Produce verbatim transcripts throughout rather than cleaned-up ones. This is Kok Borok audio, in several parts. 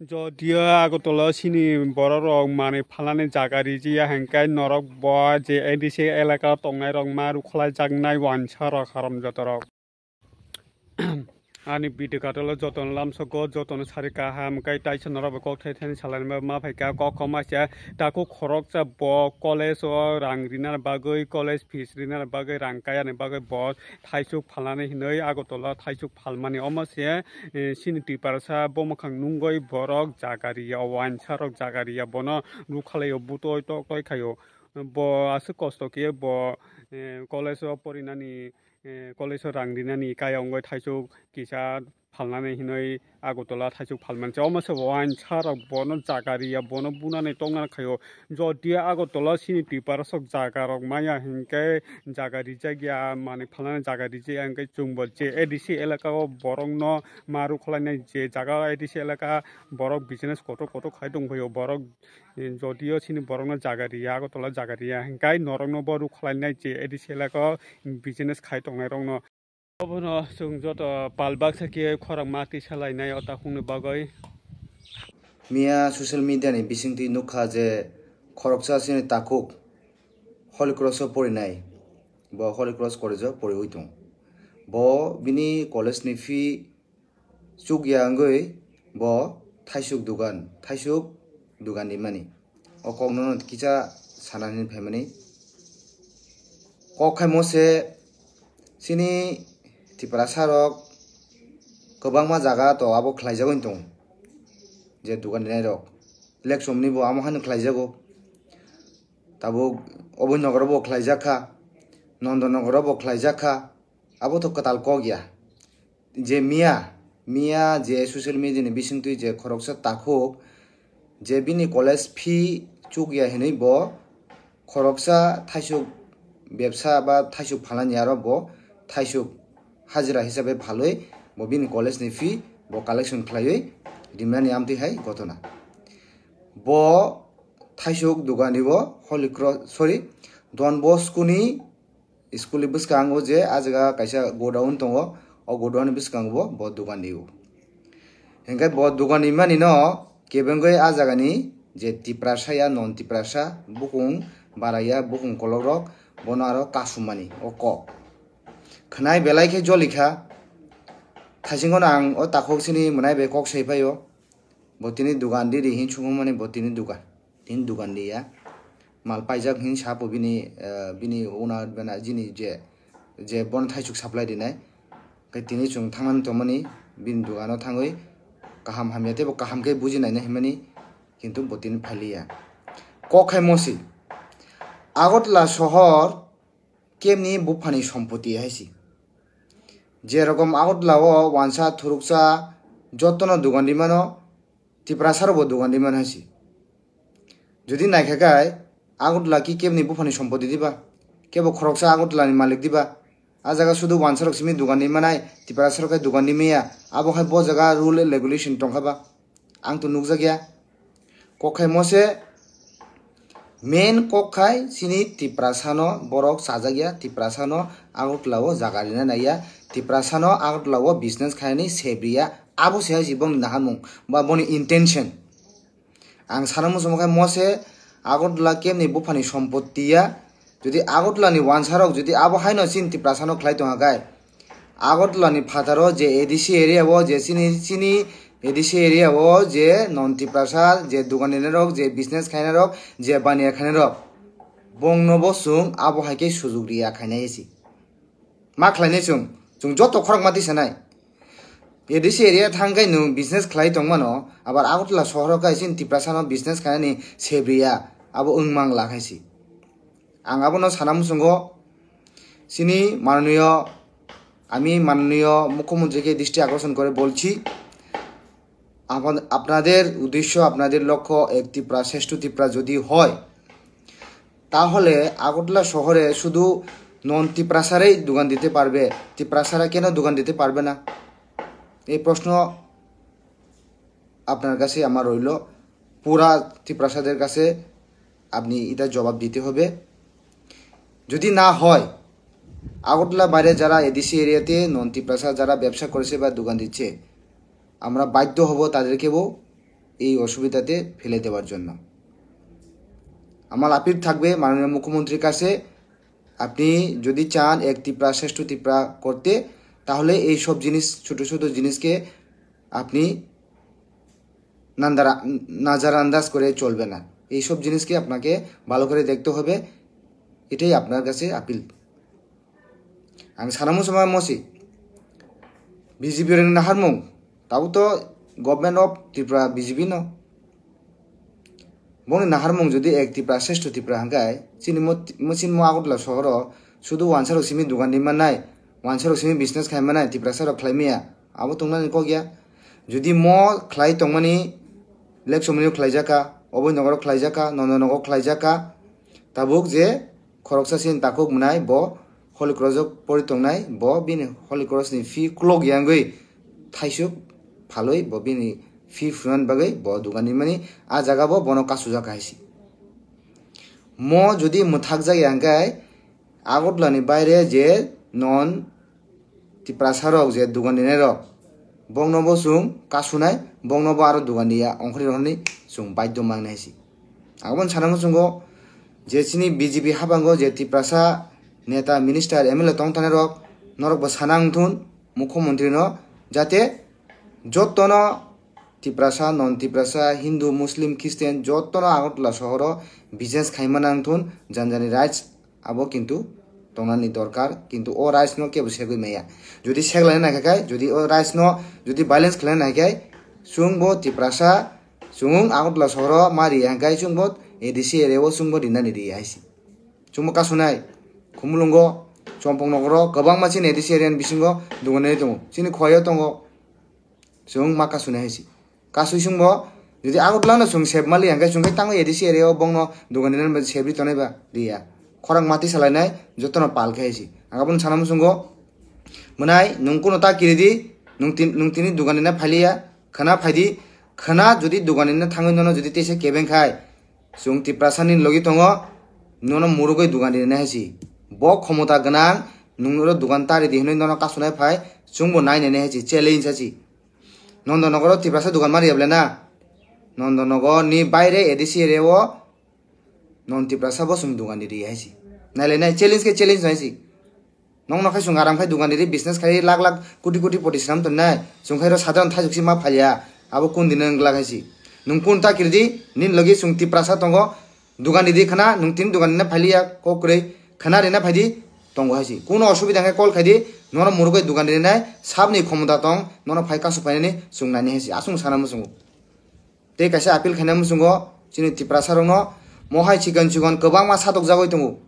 Jodio Agartala sini borok rok manwi phalnani jaga rijiya hwnkhe norok bo je A D C elaka tongnai rok ma rukhlai jaknai wansa rok haram joto rok. Ani video katalo jotono lamsogo, jotono sari kaham, kai taisa norok bai kok thai thani salani ma phaikha, kok koma se takhuk khoroksa bo college o rang rina bagwi, college fees rina bagwi, rang kaya ni bagwi bo thaisuk phalnani hinwi Agartala thaisuk phalmani. Omo se, eh, sini Tiprasa bo mwkhang nungwi borok jaga riya, wansa rok jaga riya, bono rukhalai o butoi tok toi khaio. Bo aswk kosto khe bo, eh, college o porinani, eh, college o rang rinani kaya wngwi thaisuk kisa phalnani hinwi Agartala thaisuk phalmani. Omo se wansa rok bono jaga riya, bono bunani tongna khaio. Jodi Agartala sini Tiprasa sok jaga rok maya hinkhe jaga rijak ya, manwi phalnani jaga rijak ya hinkhe chwngbo je A D C elaka o borokno ma rukhlainai je jaga A D C elaka borok business kotor kotor khai tongphaio, borok, eh, jodio sini borokno jaga riya, Agartala jaga riya hinkhe norokno bo rukhlainai je A D C elaka o business khai tongnai rokno. Obono chwng joto pal baksa khe khorang ma tisa lainai o takhukni bagwi. Miya social media ni bisingtwi nukha je khoroksa chini takhuk Holy Cross o porinai, bo Holy Cross college o poriwi tong. Bo bini college ni fee chukya wngwi bo thaisuk dugan, thaisuk dugan rimani. O kokno no kisa sanani phaimani. Kok khaimo se chini Tiprasa rok kwbangma jaga to abo khlaijagwi tong. Je dugan rinai rok election ni bo amo haino khlaijago. Tabuk Abhinanagar bo khlaijak kha, Nandanagar bo khlaijak kha, abo to kwtal kok ya. Je miya, miya je social media ni bisingtwi je khoroksa takhuk, je bini college fee chukya hinwi bo khoroksa thaisuk bebsa ba thaisuk phalani aro bo thaisuk hajira hisabe phalwi bo bini college ni fee bo collection khlaiwi rimani amtwi hai gotona. Bo thaisuk dugan ribo Holy Cross, sorry, Don Bosco ni school ni bwskango je ah jaga kaisa godown tongo, o godown ni bwskango bo, bo dugan rio. Hinkhe bo dugan rimani no kebengwi ah jagani je Tiprasa ya non Tiprasa, bukung bara ya, bukung kolok rok, bono aro kasumani o kok. Khwnai belai khe jolikha, thaisingono ang o takhuk sini mwnai bai kok sai phaio. Bo tini dugan di di hin sungmani bo tini dugan. Tini dugan di ya. Mal paijak hin sapo bini, eh, bini owner bana jini je, je bon thaisuk supply dinai. Khe tini chwng thangmani tongmani bini dugano thangwi kaham hamya tei bo kaham khe buji naina himani kintu bo tini phailiya. Kok khai mosi. Agartala sohor kebni buphani sompoti hai si. Je rokom Agartala o wansa thuruksa jotono dugan rimano, Tiprasa rokbo dugan rimano hai si. Jodi naikha khai Agartala ki kebni buphani sompoti diba? Kebo khoroksa Agartala ni malik diba? Ah jaga sudu wansa rok simi dugan rimanai, Tiprasa rok khai dugan rimaya. Abo khai bo jaga rule and regulation tongkha ba? Ang to nukjakya. Kok khai mose main kok khai chini Tiprasano borok chajakya, Tiprasano Agartala o jaga rina naiya, Tiprasano Agartala o business khainani sebriya, abo se hai si boni naharmung ba boni intention. Ang sana muchungo khai mose Agartala kebni buphani sompoti ya, jodi Agartala ni wansa rok jodi abo haino chini Tiprasano khlai tongkha khai, Agartala ni phataro je A D C area o je chini, chini A D C area o je non Tiprasa je dugan rinai rok, je business khainai rok, je baniya khainai rok, bongno bo chwng abo hai khe sujuk riya khainai si. Ma khlainai chwng, chwng joto khorok ma tisanai. A D C area thang khai nwng business khlai tongmano, abar Agartala sohoro khai chini Tiprasano business khainani sebriya, abo wng mang la khai si. Ang abono sana muchungo, chini manoniyo, ami manoniyo mukhyamantri ke dristi akorshon kore bolchi, up-, আপনাদের উদ্দেশ্য, আপনাদের লক্ষ্য এক ত্রিপুরা, শ্রেষ্ঠ ত্রিপুরা যদি হয়, তাহলে আগরতলা শহরে শুধু নন ত্রিপ্রাসারাই দোকান দিতে পারবে, ত্রিপ্রাসারা কেন দোকান দিতে পারবে না? এই প্রশ্ন আপনার কাছে আমার রইল, পুরা ত্রিপ্রাসাদের কাছে আপনি এটা জবাব দিতে হবে। যদি না হয়, আগরতলা বাইরে যারা এডিসি এরিয়াতে নন ত্রিপ্রাসা যারা ব্যবসা করেছে বা দোকান দিচ্ছে, আমরা বাধ্য হব তাদেরকেও এই অসুবিধাতে ফেলে দেওয়ার জন্য। আমার আপিল থাকবে মাননীয় মুখ্যমন্ত্রীর কাছে, আপনি যদি চান এক ত্রিপুরা শ্রেষ্ঠ ত্রিপুরা করতে, তাহলে এই সব জিনিস, ছোট ছোট জিনিসকে আপনি নান্দারা-, নাজারান্দাজ করে চলবে না। এই সব জিনিসকে আপনাকে ভালো করে দেখতে হবে, এটাই আপনার কাছে appeal. Ang sana muchungma mosi, B J P rokni naharmung, tabo to Government of Tripura B J P no. Bongni naharmung jodi ek Tripura, sreshto Tripura hwnkhe, chini mo, mo, chini mo Agartala sohoro sudu wansa rok simi dugan ri mannai, wansa rok simi business khai mannai, Tiprasa rok khlai maya, abo tongnani kok ya. Jodi mo khlai tongmani, Lekchomani o khlai jaka, Oboi Nogoro khlai jaka, Nondo Nogo khlai jaka, tabuk je khoroksa sin takhuk mwnai, bo Holy Cross o pori tongnai, bo bini Holy Cross ni fee klok yangwi thaisuk phalwi bo bini fee phunani bagwi bo dugan rimani, a jaga bo bono kasujak hai si. Mo jodi mwthakjak ya hwnkhe Agartala ni baire je non Tiprasa rok je dugan rinai rok, bongno bo chwng kasunai, bongno bo aro dugan riya ongkhorwi rohorni chwng baidhyo mangnai si. Aboni sana muchungo je chini B J P habango je Tiprasa neta, minister, M L A tongthani rok, norok bo sana wngthun mukhyamantri no, jate jottono Tiprasa, non Tiprasa, Hindu, Muslim, Christian jottono Agartala sohoro business khaima nangthun, janjani rights abo kintu tongnani dorkar, kintu o rights no kebo segwi maya. Jodi seglai nai khai, jodi o rights no jodi balance khlai nai khai, chwng bo Tiprasa, chwng Agartala sohoro ma ri ya hwnkhe chwng bo A D C area o chwng bo rinani ri hai si. Chwng bo kasunai, Khumulwngo, Chompong Nogoro, kwbangma chini A D C area ni bisingo dugan ri tongo. Chini Khowai o tongo. Chwng ma kasunai hai si. Kasui chwngbo, jodi Agartala no chwng sep mali hwnkhe chwng khe tango A D C area o bongno dugan rinani sep ri tongnai ba riya. Khorang mati salainai jotono pal khe hai si. Ang abono sana muchungo, mwnai nwng kuno ta kiri di, nwng tin-, nwng tini dugan rina phailiya, khwna phaidi, khwna jodi dugan rina thangwi nono jodi teisa kebeng khai, chwng Tiprasa ni logi tongo, nono murugwi dugan rinai hai si. Bo khomota gwnang, nwng oro dugan ta ridi hwnwi nono kasunai phai, chwngbo nainai hai si, challenge hai si. Nondo Nogoro Tiprasa dugan mari ya bole na? Nondo Nogor ni baire A D C area o non Tiprasa bo chwng dugan ri hai si. Nailai nai, challenge khe challenge nai si. Nong no khai chwng aram khai dugan ri business khai lakh lakh koti koti poti swnam ton nai. Chwng khai ro sadharon thajwk si ma phalya. Abo kun din wng glak hai si. Nwng kun ta kiri di, nini logi chwng Tiprasa tongo. Dugan ridi khwna, nwng tini dugan rina phailiya, kok kwrwi khwna rina phaidi, tongo hai si. Kuno osubida hwnkhe call khaidi, nono murugwi dugan rinai, sabni khomota tong, nono phai kasu phainani chwng naini hai si. Aswk sana muchungo. Tei kaisa appeal khaina muchungo, chini Tiprasa rokno, mo hai chikon chikon kwbangma satokjagwi tongo.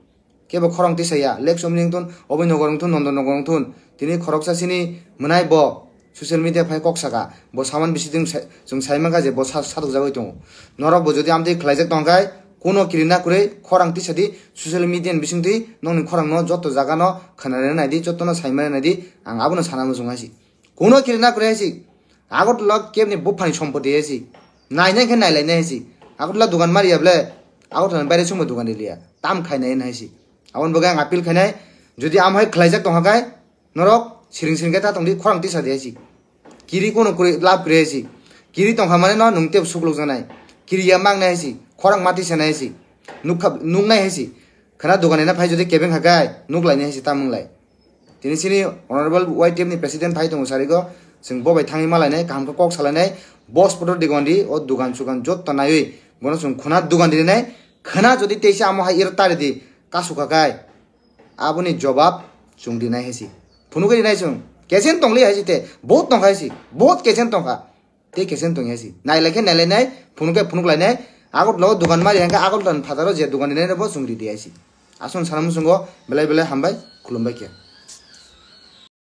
Kebo khorang tisaya, Lekchomani wngthun, Oboi Nogor wngthun, Nondo Nogor wngthun. Tini khoroksa chini mwnai bo social media phai kok saka. Bo saman bisi chwng sai, chwng sai mankha je bo sa-, satokjagwi tongo. Norok bo jodi amtwi khlaijak tongkha, kuno kirina kwrwi khorang tisadi social media ni bisingtwi nokni khorangno joto jagano khwnarina naidi, jotono saimana naidi, ang abono sana muchung hai si. Kuno kirina kwrwi hai si. Agartala kebni buphani sompoti hai si. Nainai khe nailainai hai si. Agartala dugan mariya ble, Agartala ni baire chwngbo dugan riliya. Tam khainai hai si. Aboni bagwi ang appeal khainai, jodi amo hai khlaijak tongkha khe, norok siring siring khe ta tongdi, khorang tisa di hai si. Kiri kuno kwrwi lab kwrwi hai si. Kiri tongkha mane no nwng tebo sukluk janai. Kiri ya mangnai hai si. Khorang mati sanai hai si. Nukha, nuknai hai si. Khwna dugan rina phai jodi kebeng kha khe, nuklainai hai si, tamung lai. Tini chini Honorable Y T F ni President phai tongo sarigo, chwng bo bai thangwi malainai, kaham khe kok salainai, boss poto digondi, o dugan sugan jotto naiwi, bono chwng khwna dugan rinai, khwna jodi teisa amo hai iro ta ridi, kasu kha khe, aboni jobab chwng rinai hai si. Phunugwi rinai chwng, kechen tongli hai si te, bahut tongkha hai si, bahut kechen tongkha. Tei kechen tong hai si. Nailai khe nailai nai, phunuk khe phunuk lai nai. Agartala o dugan mari hwnkhe Agartala ni phataro je dugan rinai bo chwng ridi hai si. Aswk sana muchungo belai belai hambai, khulumbai khe.